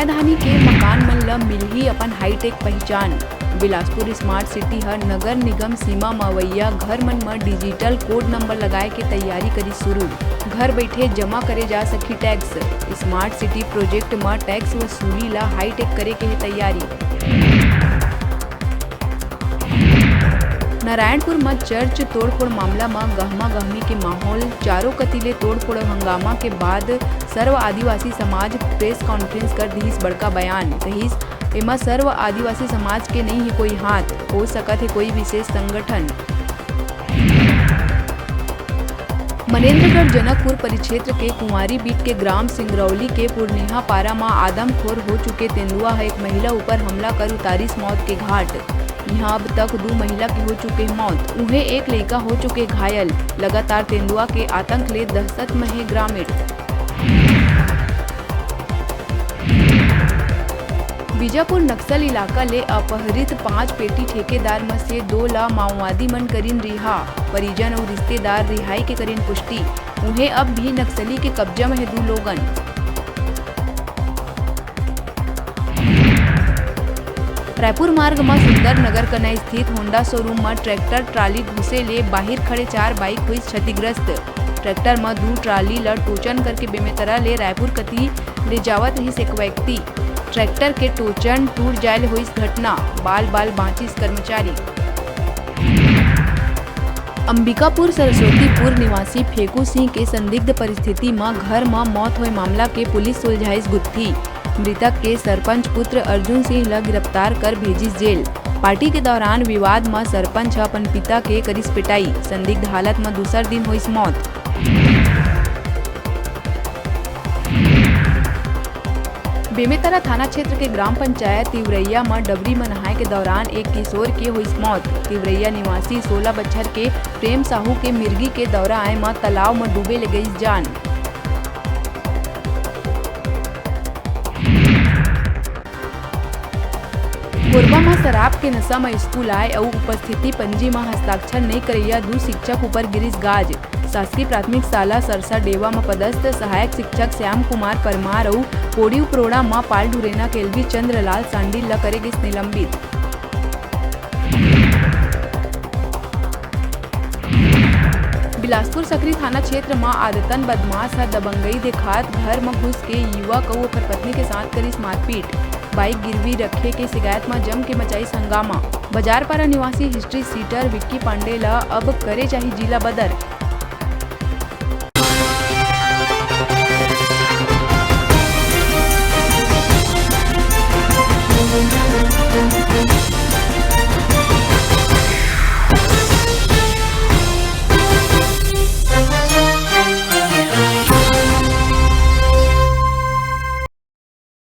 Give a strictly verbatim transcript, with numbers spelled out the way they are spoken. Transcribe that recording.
राजधानी के मकान मन ल मिलही अपन हाईटेक पहिचान। बिलासपुर स्मार्ट सिटी ह नगर निगम सीमा म अवइया घर मन म डिजिटल कोड नंबर लगाए के तैयारी करिस शुरू। घर बइठे जमा करे जा सकही टैक्स। स्मार्ट सिटी प्रोजेक्ट म टैक्स वसूली ल हाईटेक करे के हे तैयारी। नारायणपुर म चर्च तोड़फोड़ मामला म गहमा गहमी के माहौल। चारों कति ले तोड़फोड़ अउ हंगामा के बाद सर्व आदिवासी समाज प्रेस कॉन्फ्रेंस कर दिहिस बड़का बयान। कहिस, एमा सर्व आदिवासी समाज के नइ हे कोई हाथ, हो सकत हे कोई विशेष संगठन। मनेन्द्रगढ़ जनकपुर परिक्षेत्र के कुंवारी बीट के ग्राम सिंगरौली के पुरनेहा पारा म आदमखोर हो चुके तेंदुआ ह एक महिला ऊपर हमला कर उतारिस मौत के घाट। इहां अब तक दू महिला के हो चुके मौत, उहें एक लइका हो चुके घायल। लगातार तेंदुआ के आतंक ले दहशत म हे ग्रामीण। बीजापुर नक्सल इलाका ले अपहरित पांच पेटी ठेकेदार म से दो ला माओवादी मन करिन रिहा। परिजन अउ रिश्तेदार रिहाई के करिन पुष्टि। उहें, अब भी नक्सली के कब्जा म हे दू लोगन। रायपुर मार्ग म सुंदर नगर कना स्थित होंडा शोरूम म ट्रैक्टर ट्राली घुसे ले बाहिर खड़े चार बाइक होइस क्षतिग्रस्त। ट्रैक्टर म दू ट्राली ल टोचन करके बेमेतरा ले रायपुर कति ले जावत रहिस एक व्यक्ति। ट्रैक्टर के टोचन टूट जाय ले होइस घटना, बाल बाल बांचिस कर्मचारी। अंबिकापुर सरस्वतीपुर निवासी फेकू सिंह के संदिग्ध परिस्थिति म घर म मौत होय मामला के पुलिस सुलझाइस गुत्थी। मृतक के सरपंच पुत्र अर्जुन सिंह ल गिरफ्तार कर भेजिस जेल। पार्टी के दौरान विवाद म सरपंच ह अपन पिता के करिस पिटाई। संदिग्ध हालत म दूसर दिन होइस मौत। बेमेतरा थाना क्षेत्र के ग्राम पंचायत तिवरैया म डबरी म नहाए के दौरान एक किशोर के होइस मौत। तिवरैया निवासी सोलह बछर के प्रेम साहू के मिर्गी के दौरा आए म तालाब म डूबे ले गइस जान। कोरबा म शराब के नशा म स्कूल आए अउ उपस्थिति पंजी म हस्ताक्षर नइ करइया दू शिक्षक ऊपर गिरिस गाज। शासकीय प्राथमिक शाला सरसा डेवा म पदस्थ सहायक शिक्षक श्याम कुमार परमार अउ पोड़ी उपरोड़ा म पाल ढुरेना के एलबी चंद्रलाल सांडिल ल करे गिस निलंबित। बिलासपुर सकरी थाना क्षेत्र म आदतन बदमाश ह दबंगई देखात घर म घुस के युवक अउ ओकर पत्नी के साथ करिस मारपीट। बाइक गिरवी रखे के शिकायत म जम के मचाइस हंगामा। बाजारपारा निवासी हिस्ट्री शीटर विक्की पांडे ल अब करे जाही जिला बदर।